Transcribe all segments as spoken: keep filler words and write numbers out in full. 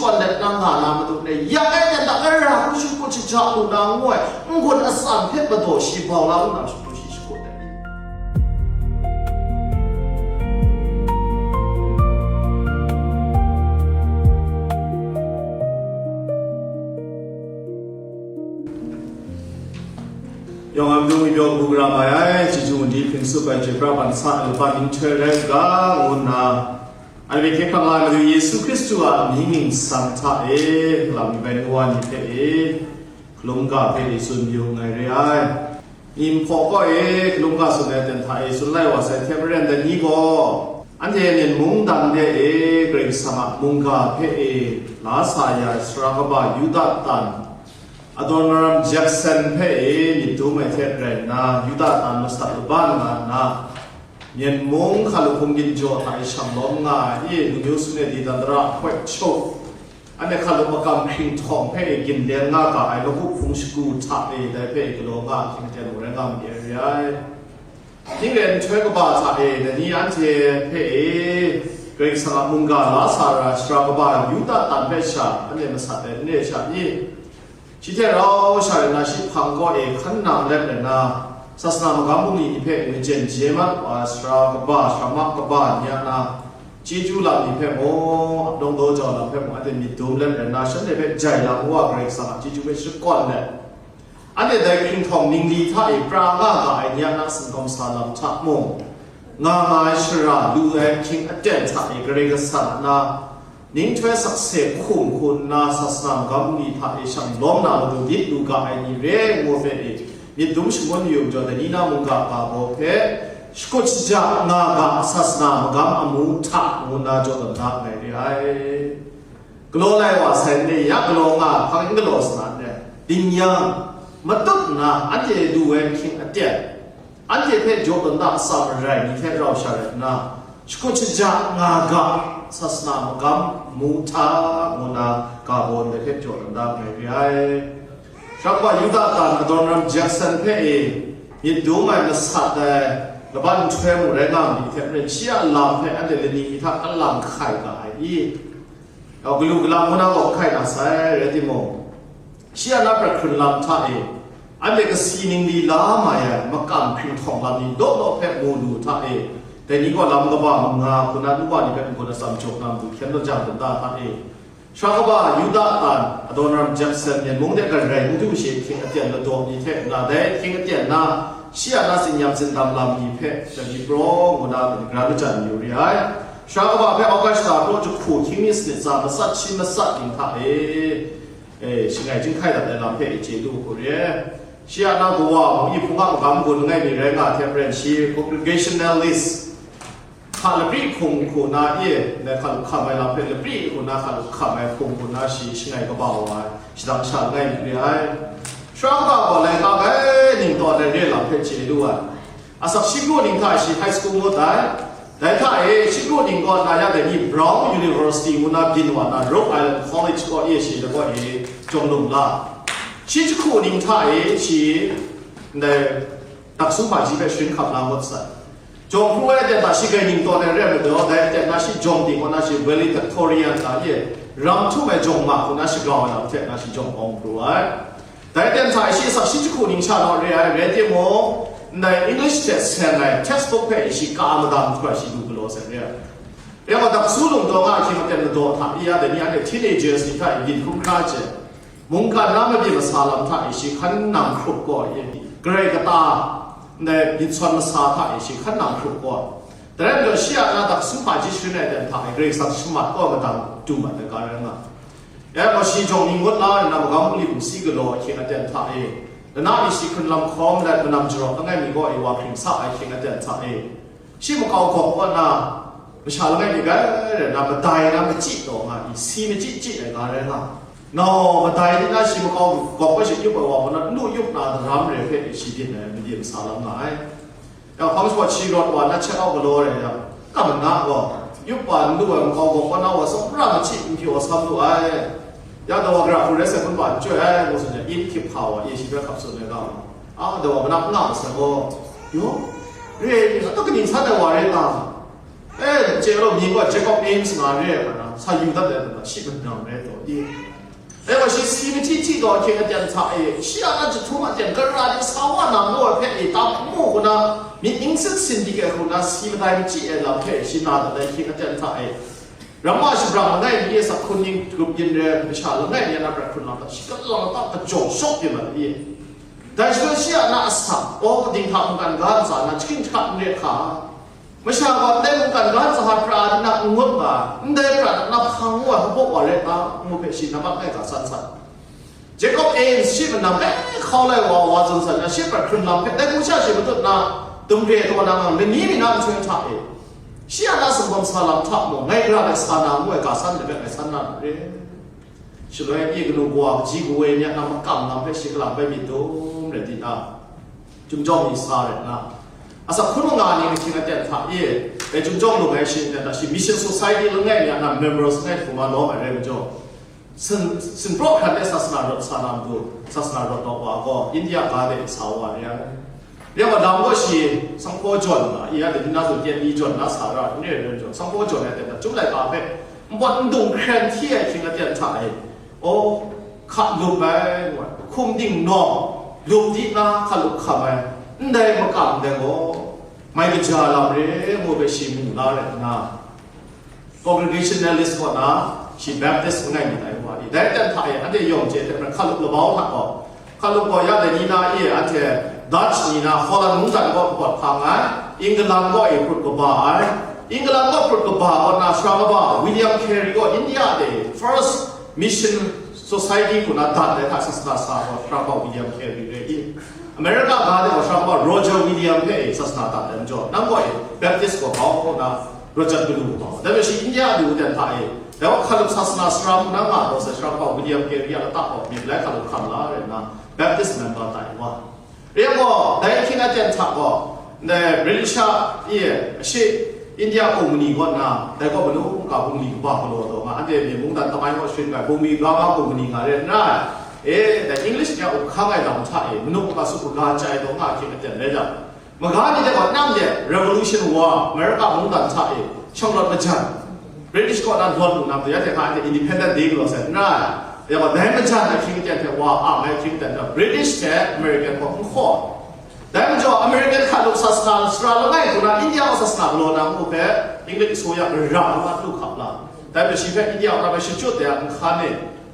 Shakawn let na nga na matu le, ya e ten da, ara hku shakut shaja lu na ngu ai, n-gun atsam hpe madaw shi bau la lu na shakut shi shakut ai. Yawng a matu mi pyaw bu gara mai ai, chyeju ndi hpring tsup ai, chyoi pra ban sa ai, laba ning htoi rai u ga, ngu nna, anhte hpe hkye hkrang la ai Madu Yesu Hkristu a mying ningsang hta e, lam mi bai nu wa ni hpe e, hkalum ga hpe e tsun yu nngai re ai. Nyi hpaw kaw e, hkalum ga tsun ai ten hta e, tsun lai wa sai hte maren, dai ni gaw, anhte Myen mung dang de e, Karai Kasang a mungga hpe e, la sa ya ai sara kaba Yuda tan, Adoniram Judson hpe e myit dum ai hte rai nna, Yuda tan masat laban nga nna, Myen mung hkalu hpung ginjaw hta e shang lawm nga ai, Lu Myu Sun e Dietandra Hpoi Cho, anhte hkalu makam hkring htawng hpe e ginleng nga ga ai lagu hpung shagu hta e, dai hpe e galaw nga ai hkying aten mung rai nga ma ai re ai. Ning rai nhtoi kaba hta e, dai ni anhte hpe e, Karai Kasang a mungga la sa ra ai sara kaba Yuda tan hpe sha, anhte masat ai n re ai sha ni? Shi hte rau sha rai nna, shi hpang kaw e hkan nang let rai nna, sasana magam bungli ni hpe ngwi jen je mat wa ai sara kaba, sara ma kaba ni a na, chyeju lam ni hpe mung, ap dawng daw jau lam hpe mung, anhte myit dum let rai nna, shanhte hpe jai lam wa Karai Kasang a chyeju hpe shakawn let, anhte dai hkring htawng ningli hta e pra nga ga ai ni a na singkawm sa lam hta mung, nga nga ai shara lu ai hkying aten hta e Karai Kasang a na, ning htoi sakse hkum hku nna sasana magam ni hta e shang lawm na matu dit lu ga ai ni re ngu hpe e, myit dum shangun yu majaw, dai ni na mungga ga baw hpe, shakut shaja nga ga sasana magam amu hta ngu nna jaw tawn da nngai re ai. Galaw lai wa sai n re, ya galaw nga hpang n galaw sa na n re, ding yang, matut nna anhte lu ai hkying aten, anhte hpe jaw tawn da atsam marai ni hte rau sha rai nna, shakut shaja nga ga, sasana magam mu hta ngu nna ga baw ndai hpe jaw tawn da nngai re ai. Sha kaba Yuda tan Adoniram Judson hpe e myit dum ai masat ai laban nhtoi mung rai nga ma ni hte maren, shi a lam hpe anhte lani mi hta kalang hkai ga ai i? Yau galu galang ngu na gaw hkai na sai, rai timung, shi a na prat hkrun lam hta e, anhte kasi ningli la mai ai makam hkring htawng lam ni law law hpe mu lu hta e, dai ni gaw lam kaba manga hku na nu wa ni hpe n-gun atsam jaw na matu hkyen lawt jang dan da hta e, sara kaba Yuda tan Adoniram Judson Myen mung de garai n du she hkying aten ladaw ni hte na, dai hkying aten na, shi a na tsinyam tsindam lam ni hpe, Dnipro ngu na gara majan yu re ai. Sara kaba hpe Augusta kraw jahku hkying mi sanit tsa matsat shi matsat ning hta e, e, shangai chyinghkai dat ai lam hpe e chye lu hku re. Shi a na kawa mung, myi hpung a magam gun langai mi rai nga hte maren, shi Congregationalist, hka lapri hkum hku na e, ndai hkalu hkam ai lam hpe lapri hku na hkalu hkam ai hkum hku na shi shangai kaba wa ai, shadang sha langai mi re ai. Sara kaba gaw laika kai ning tawn ai re lam hpe chye lu ai. Asak shi kru ning hta shi high school ngut ai. Dai hta e, shi kru ning kaw na ya dai ni Brown University ngu na byin wa na, Rhode Island College kaw e shi lagaw e jawng lung la. Shi jahku ning hta e shi ndai daksu hpaji hpe sharin hkap la ngut sai. Jawng hkru ai aten hta shi grai ning tawn ai re ai majaw, dai aten na shi jawng ting kaw na shi valedictorian nga ye, ram htum ai jawng ma hku na shagau ai lam hte na shi jawng awng hkru ai. Dai aten hta e shi asak shi jahku ning sha naw re ai, rai timung, ndai English hte seng ai textbook hpe shi ka madang hkru ai shi du galaw sai re ai. Rai wa, daksu lungdaw nga hkying aten ladaw hta i ya dai ni anhte teenagers ni hta e byin hkrum hkra ai hte, mungkan na mabyin masa lam hta e shi hkan nang hkrup gaw, e, garai kata, ndai myit sawn masa hta e shi hkan nang hkrup gaw, dai rai majaw shi a na daksu hpaji sharin ai aten hta e Karai Kasang shamat kaw madang du mat ai ga rai nga. Ya gaw, shi jawng ni ngut la nna, magam bungli bungsi galaw ahkying aten hta e, lana mi shi hkrun lam hkawm let, manam jarawp langai mi kaw e wa hkring sa ai ahkying aten hta e, shi makau gawk kaw na, masha langai mi gai rai na, madai na machyi taw nga i, si machyi chyi ai ga rai nga. Nau madai ni na shi makau gawk kaw shi yup ai wa kaw na, n lu yup na daram re hpe shi byin ai made masa lam nga ai. Ya hpang shaw shi rawt wa na, check out galaw rai yang, ka mana gaw, yup wa n lu ai makau gaw, kaw na wa tsawra machyi n pyaw sam lu ai. Ya dawa gara hku rai sai hpun ba n chyoi ai, ngu tsun jang, in hkyip hpa wa, ye shi hpe hkap tsun ai ga, a, dawa mana n nga masai gaw, yo, re, a, kaning san ai wa re ta? E, chye law, mying gaw Jacob Ames nga re ai hpa na, sa yu dat ai lam na shi manang rai taw i. Dai wa shi si machyi hti taw ahkying aten hta e, shi a na jahtum aten gara de sa wa na ngu ai hpe e, tam mu hku na, myit ning sin sin dik ai hku na, si matai machyi ai lam hpe shi na dat ai ahkying aten hta e, ramma shabrang langai mi e, asak hkun ning grup yin re, masha langai mi a na prat hkrun lam hta shi kalang ta kajawng shawk yu mat i. Dai shaloi shi a na asak, aw, dinghta mungkan ga ntsa na, jahking jahkat n re hka, masha gaw ndai mungkan ga ntsa hta pra di na n ngut nga, ndai pra na hpang ngu ai hpabaw wa re ta, ngu hpe shi nambat ngai ga san san. Jacob Ames shi manam hpe hkau lai wa wa tsun san na, shi prat hkrun lam hpe dai hku sha shi matut na, dum re taw na ngang, lani mi na nhtoi hta e, shi a na sumgawn sa lam hta mung, ngai gara ai sa na ngu ai ga san de hpe ngai san na re. Shaloi e kanu kawa kaji kawa ni a na makam lam hpe shi kalang bai myit dum rai di na, Chyum jawng mi sa rai nna, asak hkun manga ni ahkying aten hta e, dai Chyum jawng lung ai shi aten hta shi Mission Society langai mi a na members ngai hkuma lawm ai rai majaw, sin, sinpraw hkran e sasana rawt sa na matu, sasana rawt nawk wa gaw India ga de sa wa re ai. Ria wa lam gaw shi sanghpaw jawn na, i a de ni na zawn kyen ni jawn na sa ra, n re ai rai majaw, sanghpaw jawn ai aten hta, Chyum laika hpe npawt ndung hkren hti ai ahkying aten hta e, aw, hka lup ai, ngu ai, hkum ding nawng, lup di na hka lup hkam ai, ndai makam dai gaw, mai kaja lam re, ngu hpe shi mu la rai nna, Congregationalist kaw na, shi Baptist langai mi dai wa i, dai aten hta e, anhte yawng chye hte maren hka lup labau hta gaw, hka lup gaw ya dai ni na e, anhte Dutch ni na Holland mungdan kaw npawt hpang ai, England kaw e prut kaba ai, England kaw prut kaba kaw na sara kaba William Carey gaw India de first mission society hku na dat ai hta sasana sa gaw sara kaba William Carey re i. America ga de gaw sara kaba Roger William hpe e sasana dat ai majaw, nang gaw e Baptist gaw bau kaw na Roger galu gaw bau. Dai hpe shi India du dan hta e, dai gaw hkalup sasana sara hku na nga gaw sai sara kaba William Carey a lata gaw myit lai hkalup hkam la rai nna, Baptist member tai wa. Rai yang gaw, dai ahkying aten hta gaw, ndai British a, i, ashi, India company kaw nna, dai gaw manu mungga bungli kaba galaw taw nga, anhte myen mungdan tamai gaw sharin gai, bungli ga ga company nga re n rai. E, dai English ni a up hkang ai lam hta e, manu mungga sup kaga chyai taw nga ahkying aten rai jang, maga ni de gaw nam de Revolution War, America mungdan hta e, shanglawt majan, British kaw na lawt lu na, ya hte hka hte Independent Day galaw sai n rai. Ya gaw, dai majan ahkying aten hte wa ang ai ahkying aten hta, British hte American kaw n hkaw. Dai majaw, American hkalup sasana sara langai hku na, India kaw sasana galaw na ngu hpe, English asoya gara ngu na lu hkap la. Dai hpe shi hpe India kaw na hpe shachyut de a nhkan e,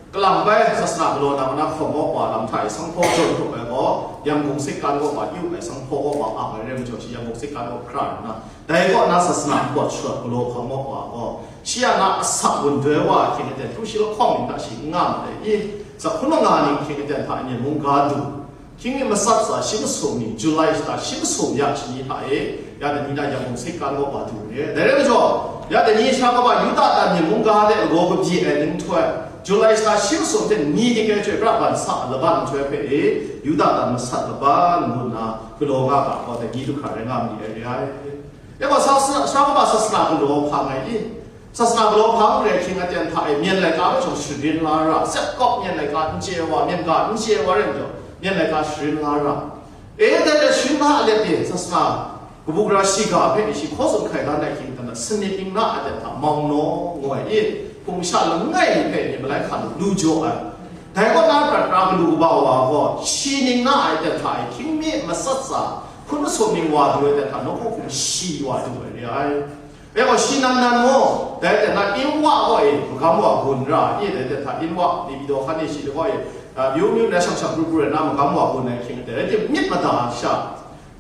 kalang bai sasana galaw na ngu na hkawm awk wa lam hta e, sanghpaw jawn hkrup ai gaw, Yangon sik kan kaw wa yu ai sanghpaw kaw wa ang ai rai majaw, shi Yangon sik kan kaw hkra nna, dai kaw na sasana npawt sharawt galaw hkawm awk wa gaw, shi a na asak gun doi wa ahkying aten hkru shi lahkawng ning hta shi n nga ma ai i, asak hkun manga ning ahkying aten hta e myen mungga du, hkying mi matsat tsa shi masum ni, July shata shi masum ya shani hta e, ya dai ni na Yangon sik kan kaw wa du re. Dai rai majaw, ya dai ni sha kaba Yuda dan myen mungga de lagaw kabyi ai ning nhtoi, July shata shi masum hte ni dik ai chyoi pra ban sa laban nhtoi hpe e, Yuda dan masat laban ngu nna galaw nga ga gaw, dai ni du hkra rai nga ma ni ai re ai. Ya gaw, sa, sa, sara kaba sasana galaw hpang ai i? Sasana galaw hpang re ahkying aten hta e, myen laika hpe chyawm sharin la ra, Zep kawp myen laika n chye ai wa, myen ga n chye ai wa rai majaw, myen laika sharin la ra. E, dai hte sharin la a let e, sasana kabu gara shiga hpe e shi hkaw tsun hkai dan ai ahkying aten hta, sanit ning na aten hta, maunaw ngu ai i, hpung sha langai mi hpe ni malai hkam lu jaw ai. Dai kaw na prat na galu kaba wa gaw, shi ning na ai aten hta e, hkying mi matsat tsa, hkun masum ning wa du ai aten hta, nawku hkum shi wa du ai re ai. Dai gaw, shi nan nan mung, dai aten na Inwa gaw e, magam wa gun ra, i dai aten hta Inwa, Naypyidaw hkan e shi gaw e, a, myu myu na shang shang pru pru ai na magam wa gun ai ahkying aten, rai timung myit mada ai sha,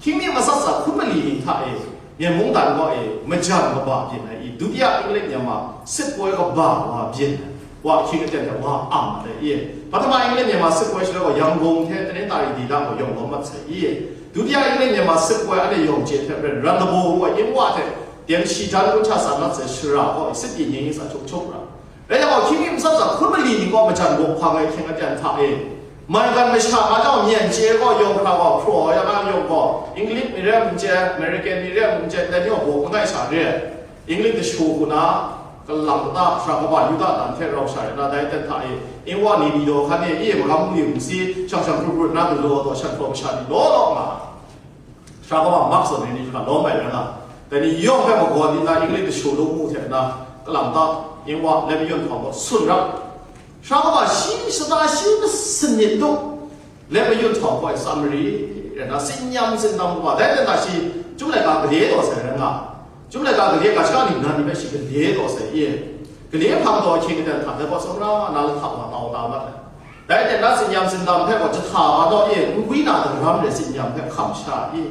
hkying mi matsat tsa hkun mali ni hta e, myen mungdan gaw e, majan kaba byin ai i, Dutiya England Myanmar sitpoi kaba wa byin ai, wa ahkying aten hte wa ang ai i, Pahtama England Myanmar sitpoi shaloi gaw Yangon hte Tanintari Dida gaw yawng lawm mat sai i, Dutiya England Myanmar sitpoi anhte yawng chye hte maren Ranthambore ngu ai Inwa hte teng shi jan kun hta sa mat sai shara gaw e, sit di ning sa htuk htuk ra. Rai yang gaw, hkying mi matsat tsa hkun mali ni gaw majan gawk hpang ai ahkying aten hta e, maigan masha nga jang myen chye gaw, yawng hkra gaw, hpraw ya nga yawng gaw, English mi rai n chye, American mi rai n chye, dai ni gaw bawk langai sha re ai. English kashu hku na, kalang kata, sara kaba Yuda dan hte rau sha rai na, dai aten hta e, Inwa Naypyidaw hkan e, i magam bungli bungsi, shang shang pru pru na galaw taw, shan hpraw masha ni law law nga ai. Sara kaba Mark zawn ai ni hkra lawm ai rai nga, dai ni yawng hpe magaw di nna, English kashu lung mu hte na, kalang ta, Yin wa let mayun hpawng gaw sun rap. Sha kaba shi shata shi masin myit du, let mayun hpawng gaw Samari rai na, tsin yam tsin dam kaba, dai ten da shi, chyum laika gale taw sai rai nga, chyum laika gale ga sha ningnan ni hpe shi gale taw sai i, gale hpang taw ahkying aten hta dai gaw tsawra na lahkap wa tau ta mat ai. Dai ten na tsin yam tsin dam hpe gaw jahta wa taw i, n gwi na daram re tsin yam hpe hkam sha i,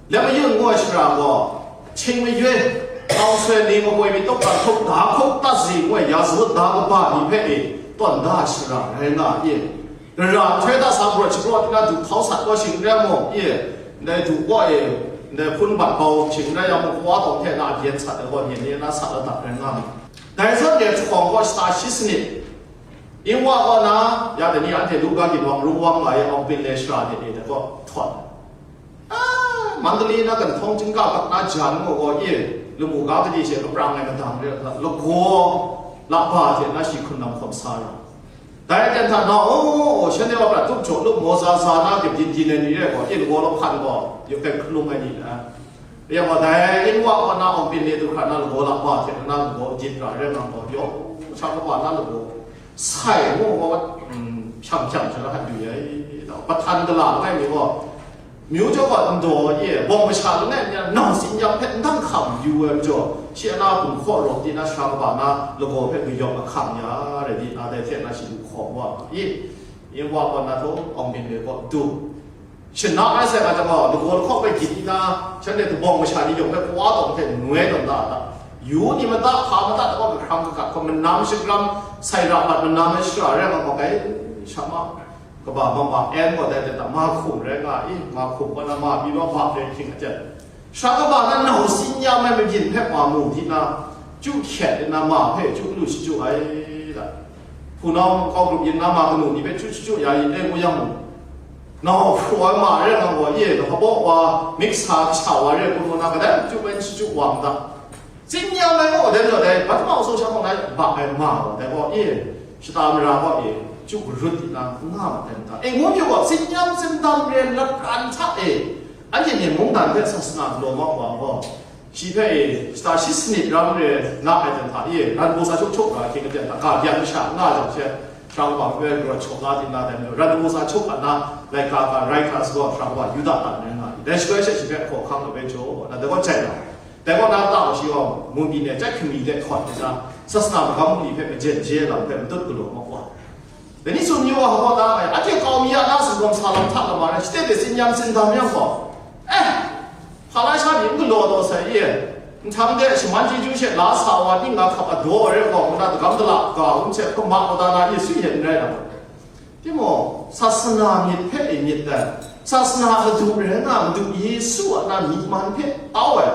Let mayun ngu ai shara gaw, hting mayun, kawng soi ni makoi mi tawk dan hkuk, da hkuk, tatsi ngu ai ya sawut da kaba ni hpe e tawn da ai shara rai nga i. Gara nhtoi da sa, brawt shapraw tina du hkau sat kaw shing n rai mu i, ndai du kaw e, ndai hpun bat bau shing n rai yang mu, kawa tawng hte na byen sat ai gaw, ni na sat la dat rai nga mu. Dai zawn e, hkawng gaw shata shi sanit, Yin wa kaw na, ya dai ni anhte Luka ginwang rungwang nga e, awng byin le shara de e, dai gaw htawn. Ah, Mandalay na ganhtawng chyinga gat na jan gaw gaw i, lamu ga kaji she kaprang ai madang re, lagaw laba hte na shi hkrun lam hkawm sa ra. Dai aten hta na, o, shanhte wa pra tup jaw lup maw za za na, gyep din din ai ni re gaw, i lagaw lahpan gaw, yawk gai hkalung ai ni na. Rai yang gaw, dai yin wa kaw na awng byin le du hkra na lagaw laba hte na lagaw din ra re nang gaw, yawng sha kaba na lagaw sai ngu gaw, mm, hpyang hpyang sha na hkat yu ai, hpahtan gala langai mi gaw, myu jaw gaw ndaw e, bawng masha langai mi a nau tsin yam hpe ndang hkam yu ai majaw, shi a na bum hkaw rawk di na sha kaba na lagaw hpe gayawng ahkang ya rai di na, dai hte na shi lu hkaw wa i, yin wa kaw na htaw awng byin le gaw du. Shana ai sai ga jang gaw, lagaw lahkawng hpe gyit di na, shanhte kabawng masha ni yawng hpe kawa tawng hte noi tawn da da. Yu ni mada, hpa mada, taw kahkrang kagat hkawm, manam shagram, sai ra mat manam ai shara rai nga, ma kai, sha ma, kaba ma ma en gaw dai dai da, ma hkum rai nga i, ma hkum kaw na ma pyi ma ma rai hkying aten. Sha kaba na nau tsin yam ai magyin hpe wa mu di na, chyu hkyet di na, ma hpe chyu lu shachyu ai da. Hpunau kau grup yin na ma kanu ni hpe chyu shachyu ya yin e ngu yang mu. Nau hpraw ai ma re nga gaw, ye, hpabaw wa, miksa kasha wa re, hpunu na kadai chyu bai n shachyu wa mu da. Tsin yam ai gaw, dai majaw dai, bat ma sung sha hkawng na bak ai ma gaw, dai gaw, ye, shata mara gaw, ye, chyu garut di na, n nga ma dai mada. E, ngu myu gaw, tsin yam tsin dam re lat kan hta e, anhte ni mungdan hpe sasana galaw ma wa gaw, shi hpe e, shata shi sanit ram re na ai jan hta e, ran bu sa chuk chuk ra hkying aten hta, ga byan masha nga jang she, Sha kaba hpe rawt shaw la di na dai majaw, ran bu sa chuk a na, laika ga rai hkra sa gaw, sha kaba Yuda tan rai nga ai. Dai shaloi she shi hpe hkaw hkang labe jaw, na dai gaw jai na, dai gaw na ta gaw shi gaw, mung byin e chyai hkami de hkawt ai na, sasana magam bungli hpe majen je ai lam hpe matut galaw ma wa. Dai ni tsun yu wa, hpa na ai, anhte kau mi a na singawm sa lam hta lam a rai, shate de tsin yam tsin dam yang gaw, eh, Hpa lai sha ni n galaw taw sai i, nhtang de shaman chyeju she la sa wa ning nga hkap a daw ai rai gaw, ngu na dagam dala ga hkum hte hkama wa da na i sui hte n rai na. Timung, sasana myit hpe e myit dan, sasana a madu rai nga Madu Yesu a na myi man hpe tau ai,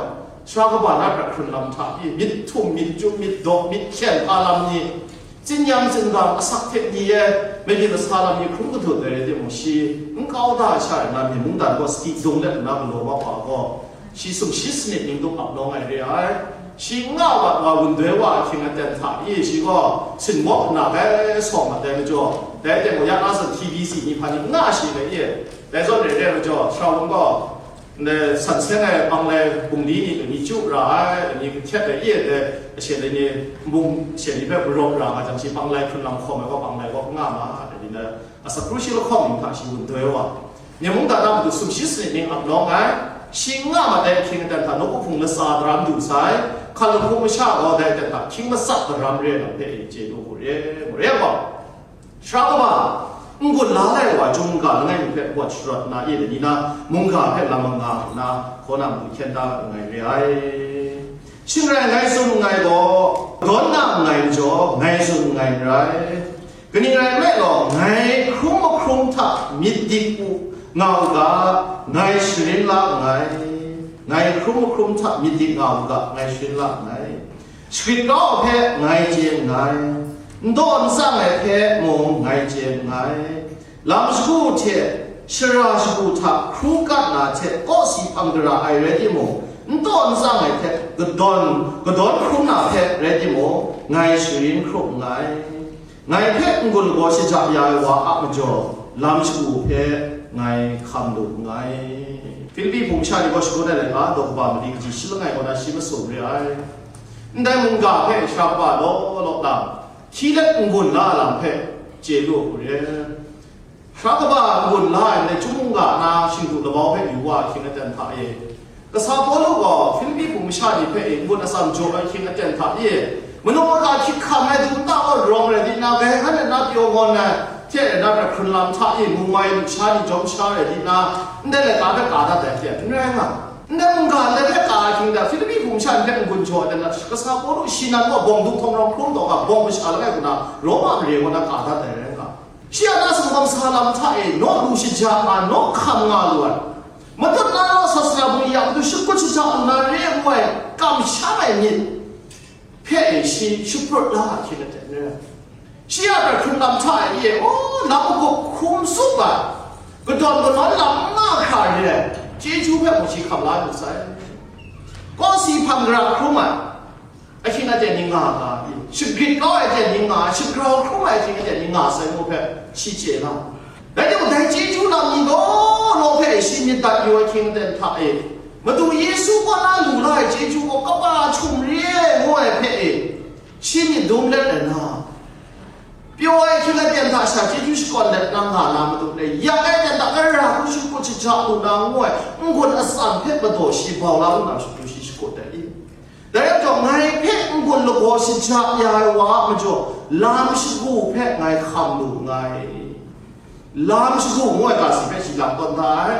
sara kaba na prat hkrun lam hta i, myit htum, myit chyum, myit dawk, myit hkyen hpa lam ni, Tsin yam tsin dam asak hte ni e, magyin masa lam ni hkrum kadut ai rai timung, shi n kau da ai sha rai nna, myen mungdan gaw sadi dung let nna galaw wa wa gaw, shi sumshi sanit ning tup ap nawng ai re ai. Shi n nga wat wa, wun doi wa ahkying aten hta i, shi gaw sinmawk nna gai sawng mat ai majaw, dai teng gaw ya na san T V C ni hpa ni n nga shi ai e. Dai zawn re ai majaw, Shawng gaw, Ndai san seng ai panglai bungli ni, ni chyu ra ai, ni htet ai, i ai dai, ashe lai ni, nbung ashe ni hpe grawp ra nga jang, shi panglai hkrun lam hkawm ai gaw, panglai gaw n nga ma ai, ni na, asak kru shi lahkawng ning hta shi wun doi wa. Myen mungdan na matu sumshi sanit ning ap nawng ai, shi n nga mat ai ahkying aten hta, nawku hpung latsa daram du sai, hkan lahkung masha gaw dai aten hta, hkying matsat daram re ai lam hpe chye lu hku re, mu re ai gaw. Sara kaba, n-gun la lai wa, chyum mungga langai mi hpe wat sharawt nna, i lani na, mungga hpe lam manga nna, hkaw na matu hkyen da nngai re ai. Shing rai, ngai tsun nngai gaw, dawn na nngai majaw, ngai tsun nngai n rai. Kaning rai nme law, ngai hkrum mahkrum hta myit dik u nga u ga, ngai sharin la nngai. Ngai hkrum mahkrum hta myit dik nga u ga, ngai sharin la nngai. Shagrit kau hpe ngai chye nngai, n daw n tsang ai hpe mung ngai chye nngai. Lam shagu hte shara shagu hta hkru kat na hte kawsi hpang gara ai rai timung, n daw n tsang ai hte kadawn, kadawn hkrum na hpe rai timung, ngai sharin hkrup nngai. Ngai hpe n-gun lagaw shaja ya ai wa a majaw, lam shagu hpe ngai hkam lu nngai. Filipi hpung masha ni gaw shagun ai laika, daw kaba mali kaji shi langai kaw na shi masum re ai. Ndai mungga hpe sara kaba law law lam, hti let n-gun la ai lam hpe chye lu u re. Sara kaba n-gun la ai ndai chyum mungga na shingdu labau hpe yu wa ahkying aten hta e, kasa Pawlu gaw Hpilipi hpung masha ni hpe e n-gun atsam jaw ai ahkying aten hta e, manu maka hkyit hkam ai du nta wa rawng rai di na, grai hkan let na pyaw ngawn ai hte na hkrat hkrun lam hta e, mung mai lusha ni jawm sha rai di na, ndai laika hpe ka dat ai hte n rai nga. Ndai mungga ndai hpe ka ahkying hta, Hpilipi hpung masha ni hpe n-gun jaw ai dan na, kasa Pawlu shi nan gaw bawng du hkawng rawng hkrum taw nga, bawng masha langai kaw na Roma mare kaw na ka dat ai rai nga. Shi a na sumgang sa lam hta e, naw lu shaja nga, naw hkam nga lu ai, matut na naw sasana bungli a matu shakut shaja lu na re ai ngu ai kamsham ai myit hpe e shi shaprut la ahkying aten rai. Shi a hkrat hkrun lam hta e, o, lam magup hkum tsup ai, kadawn kanawn lam n nga hkra re ai chyeju hpe mung shi hkam la lu sai. Kawsi hpang gara hkrum ai ahkying aten ni nga ga, shagrit kau ai aten ni nga, shagrau hkrum ai ahkying aten ni nga sai ngu hpe shi chye la. Rai timung, dai chyeju lam ni law law hpe shi myit dat yu ai ahkying aten hta e, Madu Yesu kaw na lu la ai chyeju gaw kaba hkum re ai ngu ai hpe e, shi myit dum let ai na, pyaw ai ahkying aten hta sha chyeju shakawn let na nga na matu le, yak ai aten hta gara hku shakut shaja lu na ngu ai n-gun atsam hpe madaw shi bau la lu na shakut shi shakut ai i? Dai rai taw, ngai hpe n-gun lagaw shaja ya ai wa a majaw, lam shagu hpe ngai hkam lu nngai. Lam shagu ngu ai ga si hpe shi lam tawn da ai.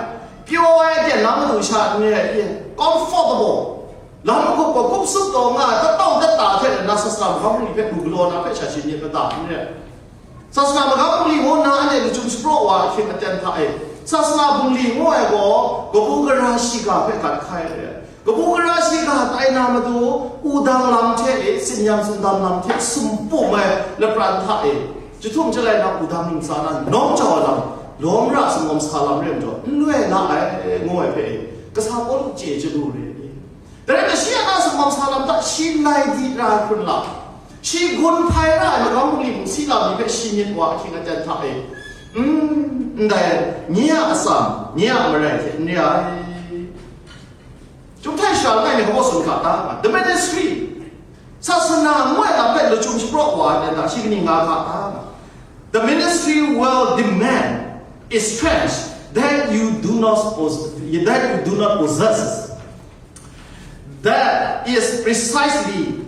Pyaw ai aten na matu sha n re ai, comfortable. Lam magup gaw kup tsup taw nga ai, tatau tata hte na sasana magam bungli hpe lu galaw na hpe sha shi myit mada n re ai. Sasana magam bungli ngu nna anhte lachyum shapraw wa ahkying aten hta e, sasana bungli ngu ai gaw kabu gara shiga hpe gat hkai ai re ai. Kabu gara shiga tai na matu, wudang lam hte e, tsin-yam tsundam lam hte sumpum ai lapran hta e, jahtum jalai na wudang ntsa na nawng jau ai lam, lawm ra sumgawm sa lam re ai majaw, n loi la ai, ngu ai hpe e, kasa Pawlu chye chyalu re ai. Dai rai na, shi a na sumgawm sa lam hta shi lai di ra ai hkrun lam, shi gun hpai ra ai magam bungli hpung si lam ni hpe shi myit wa ahkying aten hta e, mm, ndai, nye a atsam, nye a marai hte n re ai. Chyum htai sha langai mi hkawm tsun hkra ta nga, the ministry, sasana ngu ai lam hpe lachyum shapraw wa ai hta shi kaning nga hkra ta nga. The ministry will demand a strength that you do not pos-, that you do not possess. That is precisely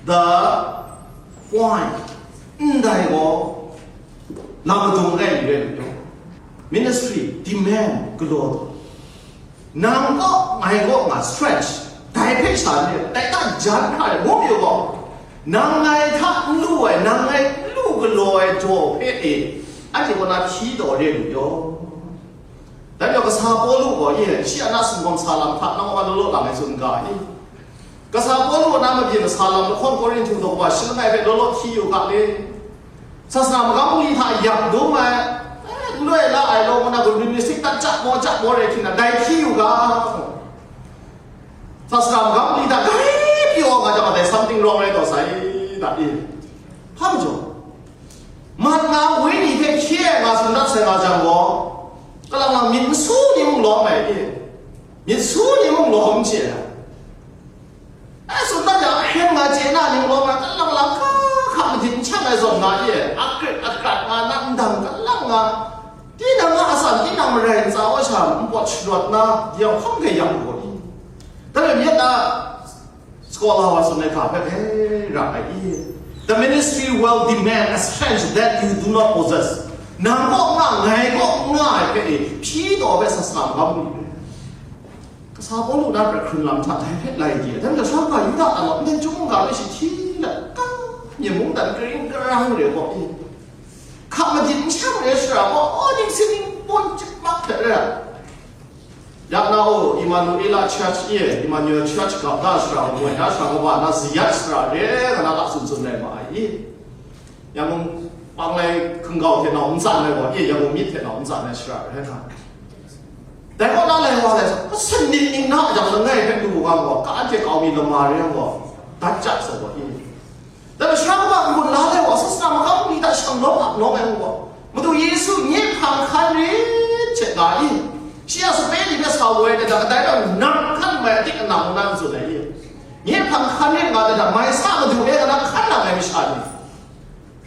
the point. Ndai gaw lam madung rai mi rai lu yaw, ministry demand galaw taw, nang kaw, ngai kaw nga stretch, dai hpe sha ni, dai ta jan hkra ai, ngu pyi gaw, nang ngai hta n lu ai, nang ngai n lu galaw ai jaw hpe e, anhte kaw na hti taw re lu yaw. Dai majaw kasa Pawlu gaw, e, shi a na sumgawm sa lam hta nang wa law law lang ai tsun ga i? Kasa Pawlu a na mabyin sa lam lahkawng Korinhtu daw wa shi langai hpe law law hti yu ga le? Sasana magam bungli hta yak dum ai, e, n loi la ai law, ngu na, gun rin ni sik dat ja maw ja maw re hkying na, dai hti yu ga. Sasana magam bungli hta grai pyaw nga jang, dai something wrong rai taw sai, da i? Hpa majaw, mat nga wenyi hte hkye ai nga tsun dat sai nga jang gaw, kalang lang myit n su ni mung lawm ai i? Myit su ni mung lawm n chye ai. E, tsun dat yang, ahkyen nga chye na ni mung lawm ai, kalang lang hka hka madit n shang ai zawn nga i? Akrit akrat nga na, ndang kalang nga, tinang a atsam, tinang marai ntsa wa sha npawt sharawt na, yang hkawm gayang gaw i? Dai rai myit na, Scholar wa tsun ai hka hpe dai ra ai i? The ministry will demand a strength that you do not possess. Nang kaw nga, ngai kaw nga ai hpe e, hpyi taw hpe sa sa magam lu ai. Kasa Pawlu na hkra hkrun lam hta dai hpe lai di ai. Dai majaw, sha hpa Yuda a law, nden chyum mungga hpe shi hti let, ka, myen mungdan karing karang re gaw i? Hka madit n shang re shara gaw, aw, ning sin ning pawn chyip mak hte re ai. Ya na o, Emmanuel Church e, Emmanuel Church ga da shara, woi da shara, kaba na ziyat shara re, nga na la tsun tsun ai ma ai i? Yang mung panglai hkungau hte nau n tsan ai gaw, e, yang mung myit hte nau n tsan ai shara re na. Dai kaw na lai wa lai sa, kasan ning ning na jang langai hpe du wa gaw, ka anhte kau mi lama re gaw, dat ja sa gaw i? Dai majaw sara kaba n-gun la ai wa, sasana magam ni hta shanglawm ap nawng ai wa, Madu Yesu nye hpang hkan rit hte nga i? Shi a sape ni hpe sa woi ai, dai hta kadai rau nang hkan mai adik anang ngu na n tsun ai i? Nye hpang hkan rit nga dan hta, mai sa madu e na hkan nang ai masha ni,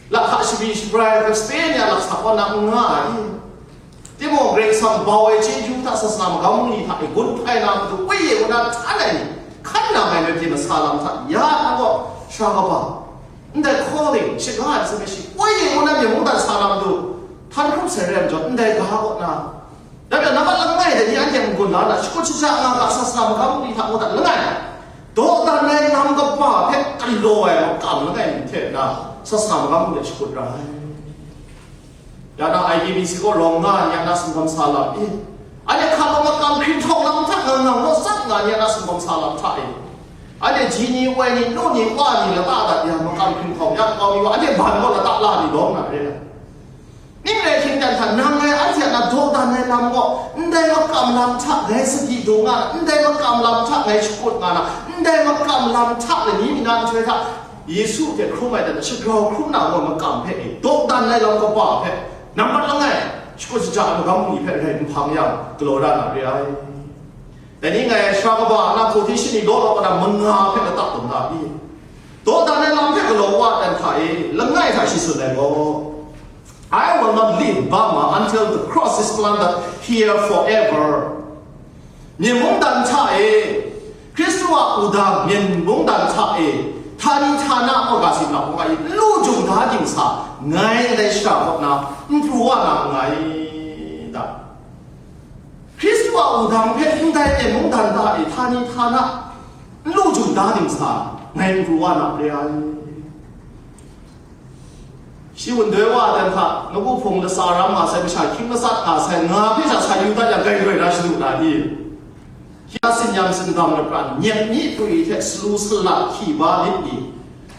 lahka shabi shabrai hpe sape ni a laksa kaw na n nga ai. Timung, Karai Kasang bau ai chyeju hta, sasana magam ni hta e gun hpai na matu, woi e ngu na htan ai ni, hkan nang ai myit masa lam hta ya na gaw, sara kaba, ndai calling, shaga ai hte shi, woi e ngu na myen mungdan sa na matu, htan hkrup sai rai majaw, ndai ga kaw na, dai hpe nambat langai dai ni anhte n-gun la na, shakut shaja nga ga, sasana magam ni hta ngu dat langai, dawdan ai lam kaba hpe galaw ai makam langai mi hte na, sasana magam ni hte shakut ra ai. Ya na I P B C kaw rawng nga ai ni a na sumgawm sa lam i, anhte hkap ai makam hkring hkawng lam hta ngang ngang naw sat nga ai ni a na sumgawm sa lam hta e, anhte ji ni, woi ni, nu ni, wa ni lata dat ya makam hkring hkawng ya nkau mi wa, anhte ban gaw lata la ni lawm na re ai. Ning rai hkying dan hta, nang ngai anhte a na dawdan ai lam gaw, ndai makam lam hta ngai sadi dung nga na, ndai makam lam hta ngai shakut nga na, ndai makam lam hta lani mi na nhtoi hta, Yesu hte hkrum ai dan hta, shagrau hkrum na ngu ai makam hpe e, dawdan ai lam kaba hpe, nambat langai, shakut shaja ai magam bungli hpe rai n hpang yang, galaw ra na re ai. Dai ni ngai sara kaba a na hku hti shani law law kata manga hpe lata tawn da i? Dawdan ai lam hpe galaw wa dan hta e, langai hta shi tsun ai gaw, "I will not leave Burma until the cross is planted here forever." Myen mungdan hta e, Hkristu a wudang myen mungdan hta e, htani htana, August na hpung a i, n lu jung da ding sa, ngai ndai shara kaw na n pru wa na nngai ta? Hkristu a wudang hpe ndai myen mungdan hta e, htani htana, n lu jung da ding sa, ngai n pru wa na re ai. Shi wun doi wa dan hta, nawku hpung latsa ram nga sai, masha hkying matsat nga sai, nga hpe sha sa yu dat yang, grai grai na shadu na ni? Shi a tsin-yam tsindam lapran, nyet myi pru hte salu salat hkyi ba myit ni,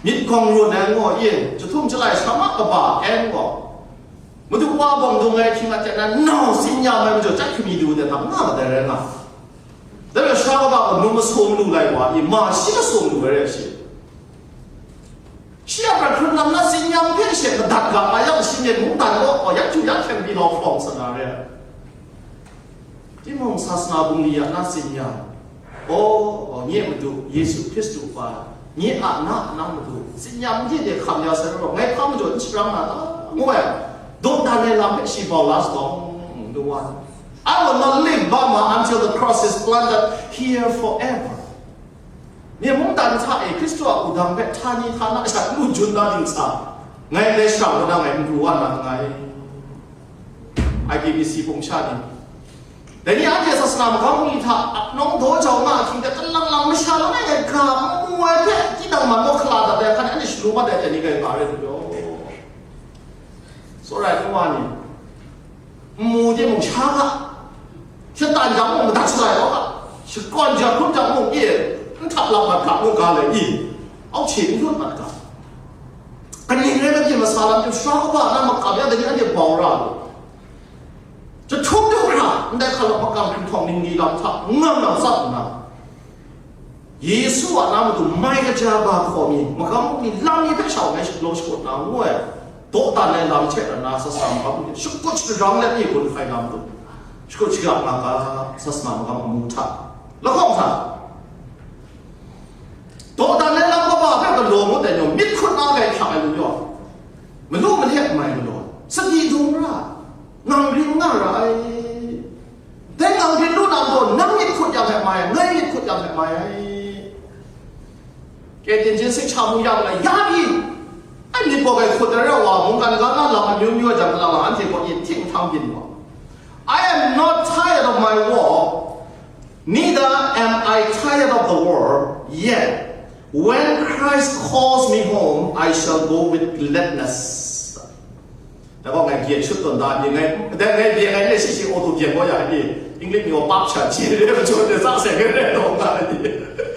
myit gawng run ai ngu i, jahtum jalai sha ma kaba en gaw, Madu wa bawng dung ai hkying a hte na nau tsin-yam ai majaw, chyat hkumi du dan hta nga kadai rai nga. Dai rai sara kaba gaw num masum lu lai wa i, ma shi masum lu ai rai shi. Shi a prat hkrun lam na tsin-yam hpe she madat ga ma yang, shi myen mungdan gaw, gaw, yak htu yak hkyeng pyi lau hkawng sa na re ai. Timung, sasana bungli ya na tsin-yam, aw, aw, nye Madu Yesu Hkristu hpa, nye a na a nang Madu, tsin-yam hte de hkam ya sai gaw, ngai hpa majaw n sharang na ta, ngu ai, dawdan ai lam hpe shi bau la sa gaw, ngu wa, "I will not leave Burma until the cross is planted here forever." Myen mungdan hta e Hkristu a wudang hpe htani htana sha lu jun da ding sa, ngai ndai shara kaw na ngai n pru wa na nngai. I P B C hpung sha ni, dai ni anhte sasana magam ni hta, a, nawng daw jau nga ahkying hte, kalang lang masha langai ngai ga n mu ai hpe, tinang man gaw hkala dat ai hkan e, anhte shalu mat ai hte ni gai nga re lu yaw. Tsawra ai nu wa ni, n mu timung, sha ga, shatan jang mung, madat shalai wa ga, shakawn ja hkrum jang mung, e, n htap lap mat ga, mung ga lai i, au hte n yawt mat ga. Kaning rai na pyi masa lam hte sara kaba na makam ya, dai ni anhte bau ra lu. Jahtum du hkra, ndai hkalawng makam hkringhkawng ningli lam hta ngang nang tsap nna, Yesu a na matu mai kaja ga hkaw mi, magam mi lam mi hpe shau ngai shapalawng shakut na ngu ai, dawdan ai lam hte rana sasana magam ni shakut shagrang let mi gun hkai na matu, shakut shagrang nga ga, sasana magam amu hta, lahkawng hta, dawdan ai lam kaba hpe galaw ngut ai nyaw, myit hkut na grai hta ai lu yaw, malu malek mai galaw, sadi dung ra, ngang ring nga ra ai. Dai ngang rin lu na gaw, nang myit hkut yang hpe mai ai, ngai myit hkut yang hpe mai ai. Kei tsin hte sik hta mu ya ma, ya pyi, ai myit gaw grai hkut ai ra wa, mungkan ga na lam amyu myu a jang, kalang lang anhte gaw yin hting htang byin wa. "I am not tired of my walk, neither am I tired of the world, yet when Christ calls me home, I shall go with gladness." Da gaw ngai byen shut tawn da ni, ngai, dai ngai byen ngai le shi shi auto byen gaw ya ni, English ni gaw pap sha chi re, majaw de sa se ngai re dawng da ni,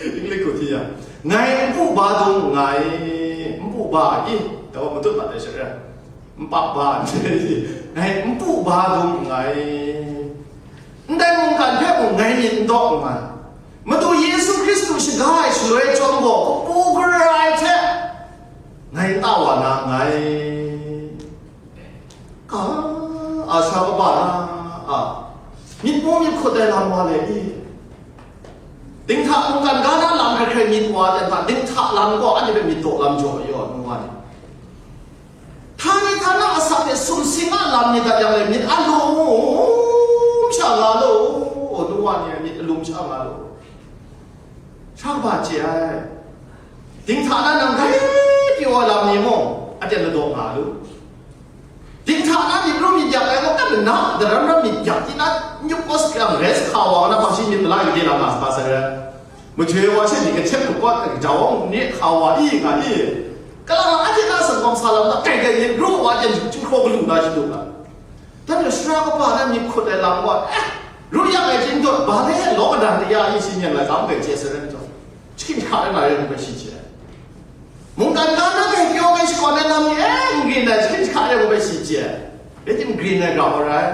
English ku ti ya. Ngai n pu ba dung nngai, n pu ba i, da gaw matut mat ai shi re, n pap ba ni, ngai n pu ba dung nngai. Ndai mungkan hpe mung ngai myit n daw nngai. Madu Yesu Hkristu shaga ai shaloi chyawm gaw, kapu gara ai hte ngai n ta wa na nngai. Ka, a sha kaba na, a, myit mu myit hkut ai lam wa le i? Dinghta mungkan ga na lam Hkrai myit wa ten hta, dinghta lam gaw anhte hpe myit daw lam jaw ai yaw, nu wa ni. Htani htana asak hte sumsing a lam myit dat yang le, myit a lum sha nga lu, nu wa ni, myit a lum sha nga lu. Sha kaba chye ai. Dinghta na nang grai pyi wa lam ni mung, aten ladaw nga lu. Dinghta na myit ru myit yak ai gaw, kat lana daram ram myit yak ti na, nyup kawt sa yang res hka wa na, hpang shi myit mala yu de lam nga sa, sa re. Majoi wa she myit kahtet kakawt, kajawng ni hka wa i nga i. Kalang lang anhte na sanggawm sa lam na, kai kai myit ru wa jen, chyinghkraw galu na shi du ga. Dan na sara kaba na myit hkut ai lam wa, eh, ru yak ai chyindawt, ba le law kadan de ya i shi myen lai, kam kai chye sa ren jaw. Chyahkyin jahka rai na ren bai shi chye. Mungkan ga na grai pyaw grai shakawn ai lam ni, eh, n grin ai, chyahkyin jahka re ngu bai shi chye. Rai timung, grin ai grau ai rai,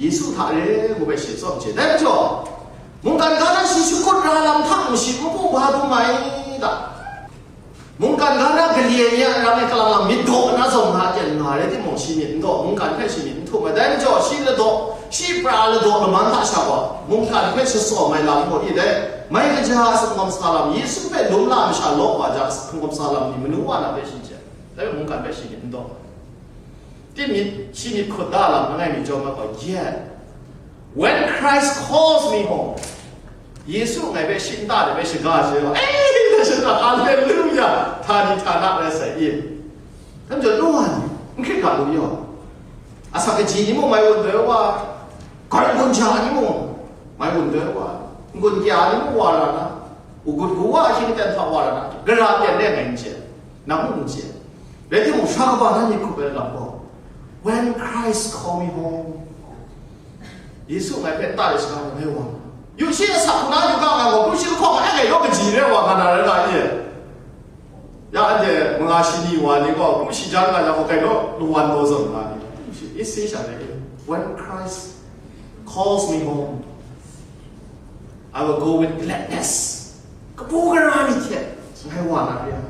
Yesu hta re ngu bai shi tsawm chye. Dai majaw, mungkan ga na shi shakut ra lam hta mung shi npu ba dum ai ta? Mungkan ga na galye ni a ram e kalang lang myit daw na zawn nga ten nga rai timung, shi myit n daw, mungkan hpe shi myit n htum ai. Dai majaw, shi ladaw, shi pra ladaw laman hta sha gaw, mungkan hpe shatsawm ai lam gaw i dai. Mai kaja a sanggawm sa lam, Yesu hpe lum la masha law wa ja a sanggawm sa lam ni manu wa na hpe shi chye. Dai mungkan hpe shi myit n daw. Ti myit, shi myit hkut da lam langai mi jawm ai gaw, yet, when Christ calls me home, Yesu ngai hpe shi nta de hpe shaga chye gaw, eh, da shada, haleluya, htani htana rai sai i. Dai majaw, nu wa ni, n hkrit ga lu yaw. Asak kaji ni mung mai wun doi wa, grai gun ja ni mung mai wun doi wa, n-gun kya ni mung wa ra na, u gut gu wa ahkying ten hta wa ra na, gara ten re ngai n chye, nang mung n chye. Rai timung, sara kaba na myit hkut ai lam gaw, when Christ call me home, Yesu ngai hpe nta de shaga ngai wa. Yu shi, asak hkuna yu ga ngai gaw, kru shi lahkawng ai ngai raw kaji re wa nga na rai nga i. Ya anhte manga shani wa ni gaw, kru shi jan nga yang gaw, kai raw lawan daw zawn nga ni. Isi sha rai i. When Christ calls me home, I will go with gladness. Kabu gara myit hte ngai wa na re ai.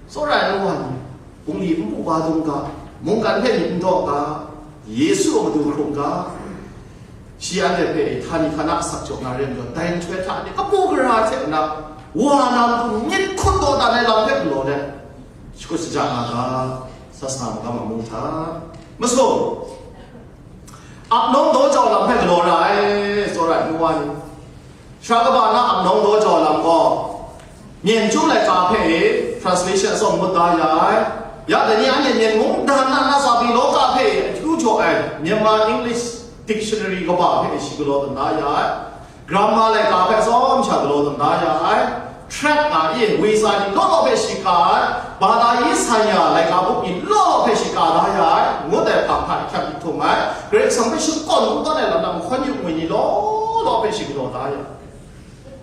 Tsawra ai nu wa ni, bungli npu ba dum ga, mungkan hpe myit n daw ga, Yesu a matu hkrum ga, shi anhte hpe htani htana asak jaw na re majaw, dai nhtoi hta ni kabu gara hte na, wa na matu myit hkut daw dan ai lam hpe galaw let, shakut shaja nga ga, sasana magam a mung hta. Masum, ap nawng daw jau lam hpe galaw ra ai, tsawra ai nu wa ni. Sara kaba na ap nawng daw jau lam gaw, Myen chyum laika hpe e translation atsawm ngut da ya ai. Ya dai ni anhte Myen mungdan na na tsa pyi law ka hpe e akyu jaw ai Myanmar English Dictionary kaba hpe e shi galaw dan da ya ai. Grammar laika hpe atsawm sha galaw dan da ya ai. Tract nga i, wisa ni law law hpe shi ka ai. Bada yi san ya laika buk ni law law hpe shi ka da ya ai, ngut ai hpang hta hkyap htum ai. Karai Kasang hpe shakawn kungdawn ai lam na mahkawn yu ngwi ni law law hpe shi galaw da ya ai.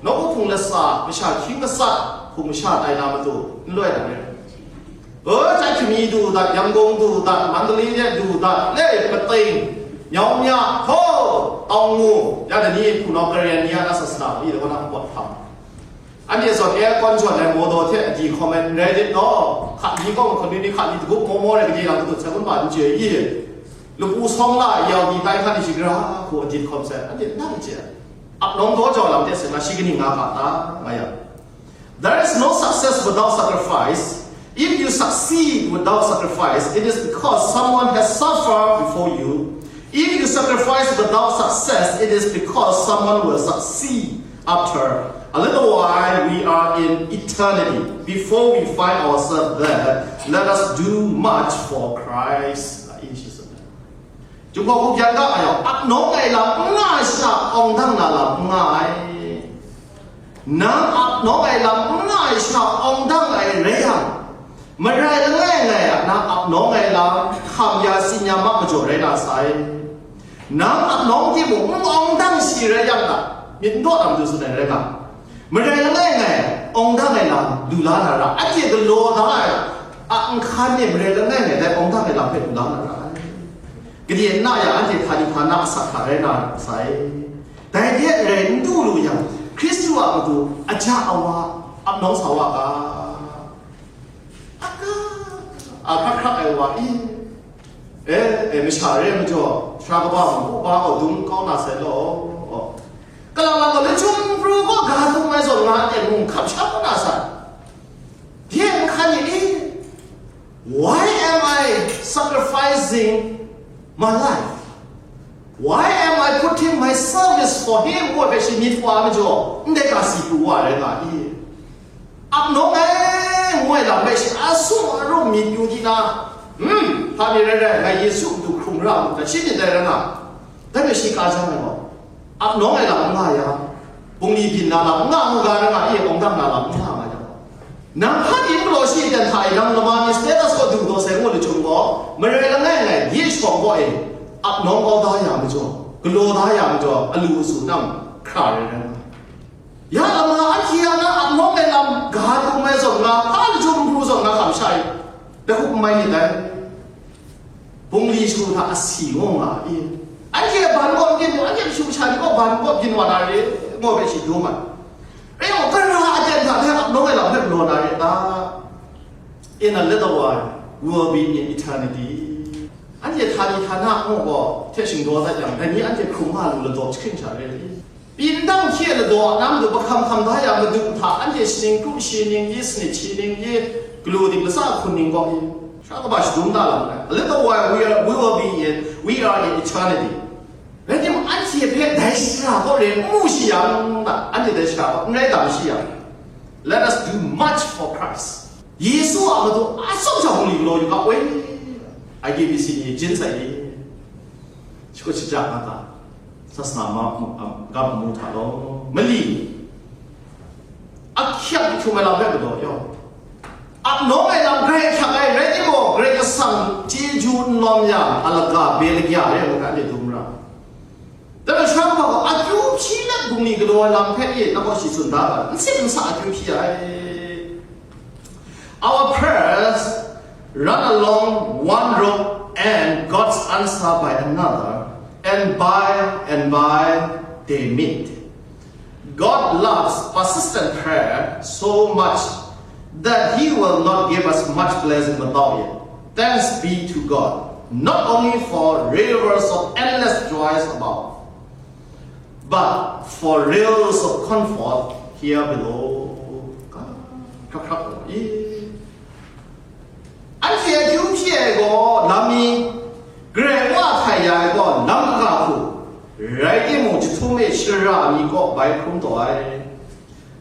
Nawku hpung latsa, masha hkying matsat, hpung masha tai na matu, n loi na re. E, Chyahkyimi du dat, Yangon du dat, Mandalay de du dat, le, Mating, Myaungmya, ho, Taungu, ya da ni, hpunau Karen ni a na sasana, i de wa na hpawt hpang. Anhte zawn aircon jawn ai motor hte a di hkawm ai n rai lit law, hka ni gaw, hkanu ni hka ni dagup maw maw rai, gade lam gadut sai kun ba n chye i. Lapu sawng la, yau di tai hkan ni shagra hku a di hkawm sai, anhte n dang chye ai. Ap nawng daw jau lam hte seng na shi kaning nga ga ta, nga yang. There is no success without sacrifice. If you succeed without sacrifice, it is because someone has suffered before you. If you sacrifice without success, it is because someone will succeed after. A little while, we are in eternity. Before we find ourselves there, let us do much for Christ. Chyum hkawhkun hpyan ga nga yang, ap nawng ai lam n nga ai sha, awng dang na lam n nga ai. Nang ap nawng ai lam n nga ai sha, awng dang ai rai yang, marai langai ngai a, nang ap nawng ai lam hkam ya, tsin ya ma majaw rai na sai. Nang ap nawng timung, n awng dang shi rai yang ta, myit n daw na matu tsun ai rai nga. Marai langai ngai, awng dang ai lam lu la na ra, anhte galaw da ai a, a nhkan e marai langai ngai dai awng dang ai lam hpe lu la na ra ai. Gade na ya, anhte htani htana asak hta rai na sai. Dai de rai n du lu yang, Hkristu a matu aja awa ap nawng sa wa ga? Aka, a hkrak hkrak ai wa i. E, e, masha re ai majaw, sara kaba mung, upa gaw dum kau na sai law. Kalang lang gaw, lachyum pru gaw ga dum ai zawn nga ai mu, Kamsham na san? Ye n hkan ye, eh, why am I sacrificing my life? Why am I putting my service for him? Ngu ai hpe shi myit wa ai majaw, ndai ga si pru wa ai rai nga i? Ap nawng ai ngu ai lam hpe shi a sum a rum myit yu di na, hmm, hpa mi rai rai, ngai Yesu matu hkrung ra mu, da shi myit dai rai nga. Dai hpe shi ka jang ai gaw, ap nawng ai lam n nga yang, bungli byin na lam n nga mu ga rai nga i, awng dang na lam n nga nga yang, nang hpa pyi n galaw shi ten hta e, nang lama ni status kaw du daw sai ngu lachyum gaw, marai langai ngai, ye shawng gaw e, ap nawng kau da ya majaw, galaw da ya majaw, alu asu nang hkra rai rai nga. Ya lama anhte a na ap nawng ai lam ga dum ai zawn nga, hpa lachyum n pru zawn nga hkam sha i, dai hku n mai myit dai. Bungli shu hta asi ngaw nga i, anhte ban kaw byin, anhte mashu masha ni kaw ban kaw byin wa na re, ngu hpe shi dum ai. Rai gaw, kara aten hta hpe ap nawng ai lam hpe galaw na re ta? In a little while, we will be in eternity. Anhte htani htana ngu gaw hte shingdaw dat yang, dai ni anhte hkrung nga lu ladaw jahkring sha re i? Pyi ndang hkye ladaw a na matu, mahkam hkam da ya madu hta, anhte shaning kru shi ning i, sanit shi ning i, galu dik latsa hkun ning gaw i, sha kaba shadum da lam ai. A little while we are, we will be in, we are in eternity. Rai timung, anhte hpe dai shara kaw re n mu shi yang, da, anhte dai shara kaw n rai tam shi yang, let us do much for Christ. Yesu a matu a tsawm sha hkungli galaw yu ga, woi, I K B C ni jin sai ni, shakut shaja nga ga, sasana ma, ga mu hta law, mali ahkyak htum ai lam hpe galaw yaw, ap nawng ai lam grai ahkyak ai rai timung, Karai Kasang chyeju n lawm yang, a laga be lagya re ai mung hpe anhte dum ra. Dai majaw, shanhte gaw akyu hpyi let bungli galaw ai lam hpe e, na gaw shi tsun da ga, n sip n sa akyu hpyi ai. Our prayers run along one road and God's answer by another, and by and by they meet. God loves persistent prayer so much that He will not give us much blessing without it. Thanks be to God, not only for rivers of endless joys above, but for rills of comfort here below. Hkrak hkrak, eh. Anhte akyu hpyi ai gaw lam mi, Karai Wa htai ya ai gaw lam kaga hku, rai timung, jahtum e shara mi kaw bai hkrum taw ai.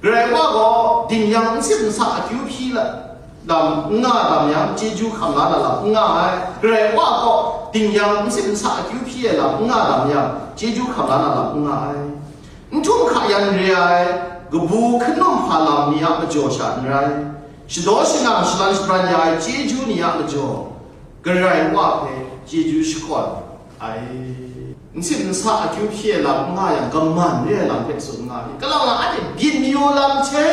Karai Wa gaw ding yang n sip n sa akyu hpyi la, lam n nga dam yang, chyeju hkam la na lam n nga ai. Karai Wa gaw ding yang n sip n sa akyu hpyi ai lam n nga dam yang, chyeju hkam la na lam n nga ai. N htum hka yan re ai, kabu hkanum hpa lam ni a majaw sha n rai, shadaw shangang shalan shabran ya ai chyeju ni a majaw, Karai Wa hpe chyeju shakawn ai. N sip n sa akyu hpyi ai lam n nga yang, kaman re ai lam hpe tsun nga ai. Kalang lang anhte byin mayu lam hte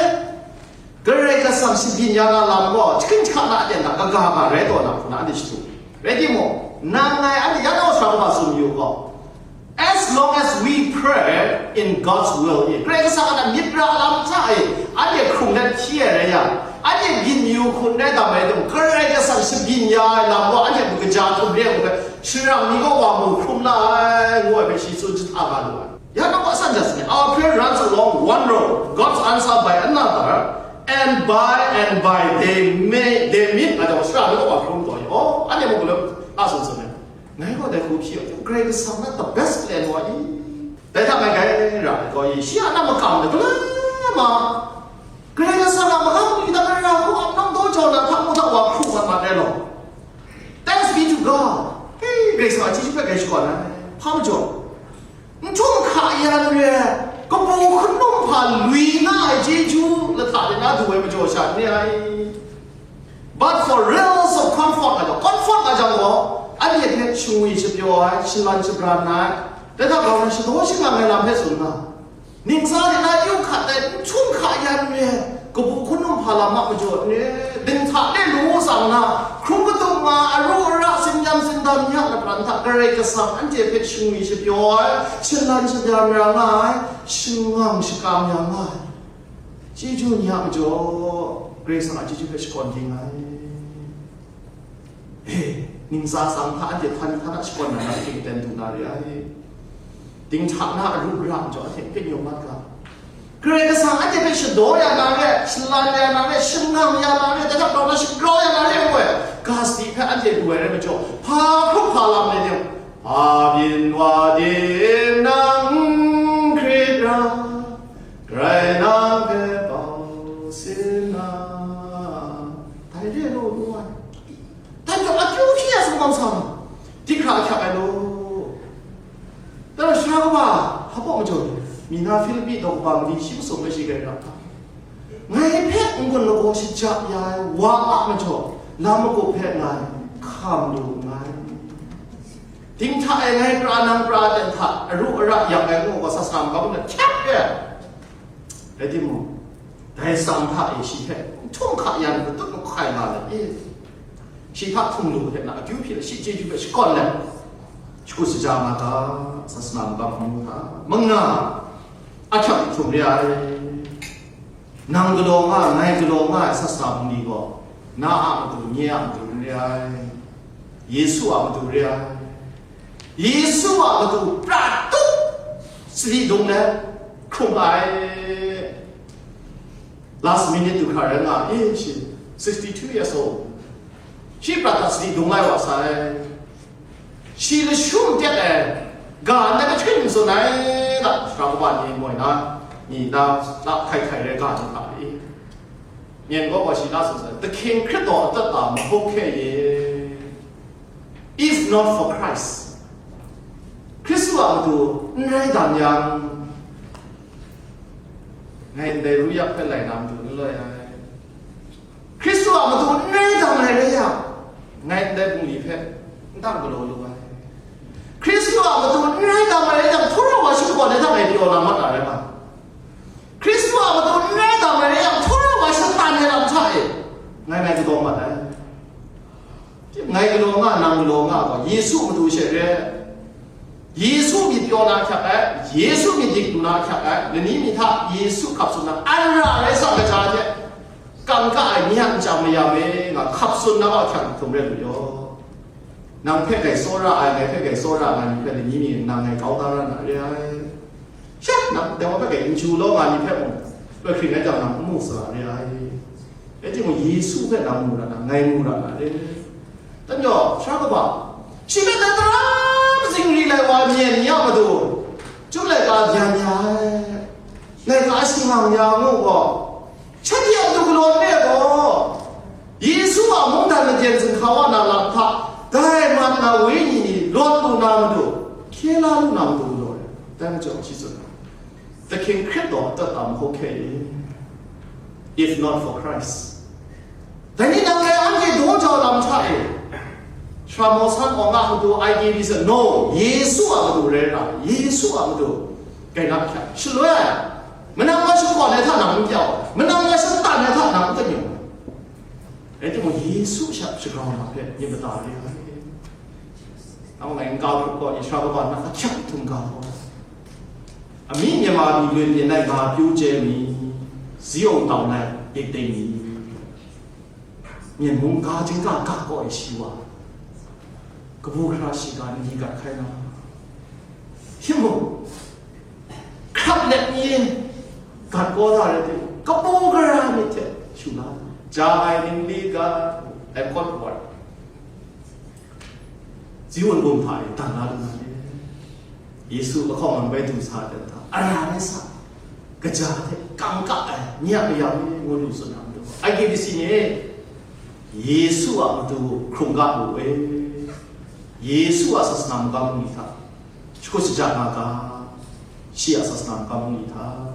Karai Kasang shabyin ya na lam gaw, jahkring jahkra na aten hta kaga ga rai taw na hku na anhte shadu. Rai timung, nang ngai anhte ya naw sara kaba tsun mayu gaw, as long as we pray in God's will, Karai Kasang a myit ra lam hta e anhte hkrung let hpyi ai rai yang, anhte byin mayu hku n rai tam rai timung, Karai Kasang shabyin ya ai lam gaw anhte mung kaja htum re ai hpe, shara mi gaw wa mu hkrum la ai, ngu ai hpe shi tsun jahta ga lu ai. Ya naw, asan jas ni, our prayer runs along one road, God's answer by another, and by and by they may, they meet, nga jang, shara ni gaw wa hkrum taw i, oh, anhte mung galam a tsun tsun ai. Ngai gaw dai hku hpyi ai, Karai Kasang na the best plan wa i. Dai hta ngai gai ra ai gaw i, shi a na makam de, gala ma, Karai Kasang a makam ni da, Karai Kasang a hku ap nang taw jau na hta, mu hta wa hkrum mat mat ai law. Thanks be to God. Hei, Karai Kasang a chyeju hpe gai shakawn ai. Hpa majaw, n htum hka yan re ai, kabu hkanum hpa lui nga ai chyeju lahta de na du ai majaw sha n re ai. But for rills of comfort nga jang, comfort nga jang gaw, anhte hpe shangwi shapyaw ai, shalan shabran ai, dai hta gaw na shadaw shangang ai lam hpe tsun nga. Ntsa de na yu hkat ai, n htum hka yan re ai, kabu hkanum hpa lam a majaw n re, dinghta de lu tsang na, hkrum katup nga, aru ara, tsin-yam tsindam ya lapran hta Karai Kasang anhte hpe shangwi shapyaw ai, shalan shabyan ya nga ai, shangang shakam ya nga ai. Chyeju ni a majaw, Karai Kasang a chyeju hpe shakawn ging ai. He, ntsa tsang hta anhte htan htan a shakawn na, na hkying ten du na re ai. Dinghta na aru ara majaw, anhte n pyin yawng mat ga. Karai Kasang anhte hpe shadaw ya na re, shalan ya na re, shangang ya na re, dai hta kaw na shagrau ya na re, ngu ai ga sadi hpe anhte lu ai rai majaw, hpa hkrup hpa lam ai ni, hpa byin wa de nang hkrit ra, Karai nang hpe bau sin na, dai re law lu ai. Dai hta akyu hpyi ya sumgawm sa ma, di hkra ahkyak ai law. Tara sara kaba, hpa majaw, mi na Hpilipi daw kaba mali shi masum ai shi rai ra hka? Ngai hpe n-gun lagaw shaja ya ai wa a majaw, lam magup hpe ngai hkam lu nngai. Ding hta e ngai pra nang pra ten hta aru ara yak ai ngu gaw, sasana magam na hkyap re ai. Rai timung, dai tsang hta e shi hpe n htum hka yan matut mahkai nga let i, shi hta htung lu hte na akyu hpyi let, shi chyeju hpe shakawn let, shakut shaja nga ga, sasana magam amu hta manga ahkyak htum re ai. Nang galaw nga, ngai galaw nga ai sasana bungli gaw, na a matu, nye a matu n re ai, Yesu a matu re ai. Yesu a matu pra tup sadi dung let hkrung ai. Last minute du hkra rai nga, eh, shi sixty-two years old. Shi pra ta sadi dung lai wa sai. Shi lashum tet ai ga ndai kahtun tsun ai da, sara kaba ni moi na, ni na, la hkai hkai rai ga ni hta i. Myen gaw gaw shi na tsun sai, 'The King Hkristo a tat ta mahkok hkye ye. If not for Christ, Hkristu a matu n rai dam yang, ngai ndai ru yak hpe lai na matu n loi ai. Hkristu a matu n rai dam ai rai yang, ngai ndai bungli hpe n dang galaw lu ai. Hkristu a matu n rai dam ai rai yang, htura wa shi kaw na hta ngai pyaw na mat na rai ma. Hkristu a matu n rai dam ai rai yang, htura wa shatan ai lam hta e ngai ngai kadaw mat ai. Ngai galaw nga, nang galaw nga gaw, Yesu matu she re. Yesu myit pyaw na ahkyak ai, Yesu myit dik lu na ahkyak ai, lani mi hta Yesu hkap tsun na, ara rai sa kaja hte, kangka ai mi a nchyang mayam e nga hkap tsun na ahkyak htum rai lu yaw. Nang hpe gai tsawra ai, ngai hpe gai tsawra ai ni hpe lani mi nang ngai kau da ra na re ai. Sha, nang dai wa hpe gai n chyu law nga ni hpe mung, bai hkring ai jang nang n mu sa ra re ai. Rai timung, Yesu hpe nang mu ra na, ngai mu ra na re. Dan jaw, sara kaba, shi hpe dai tara mazing ri lai wa myen ni a matu, chyum laika byan ya ai, laika shangang ya ngu gaw, shanhte a matu galaw nme gaw, Yesu a mungdan majen zinhka wa na lam hta, dai mat na wenyi ni lawt lu na matu, hkye la lu na matu galaw ai. Dai majaw, shi tsun ai. 'The King Hkristo a tat ta mahkok hkye ye. If not for Christ. Dai ni nang rai anhte daw jau lam hta e, sara maw san awng a matu I K B C, no, Yesu a matu rai ra, Yesu a matu gai na hkya. Shaloi, manang wa shakawn ai hta nang n pyaw, manang wa shatan ai hta nang n kanyung. Rai timung, Yesu sha shagrau na hpe myit mada re ai. Nang ngai n ga hkrup gaw, Israel kaba na ahkyak htum ga gaw, amying Myanmar mi lun yin ai nga pyu chye mi, Zion tau nai bik ding mi, Myen mung ga chyingga ga kaw ai shi wa, kabu gara shiga ni gat hkai na, hkye mung, hkrap let ni gat kaw da rai timung, kabu gara myit hte shu la, ja ai ningli ga, ai kaw wa, Zion bum hta e dan la lu na le. Yesu lahkawng man bai du sa ai hta, ara ai sa, kaja hte kangka ai, ni a mayam e ngu lu tsun na matu, I K B C ni e, Yesu a matu hkrung ga lu e. Yesu a sasana magam ni hta, shakut shaja nga ga, shi a sasana magam ni hta,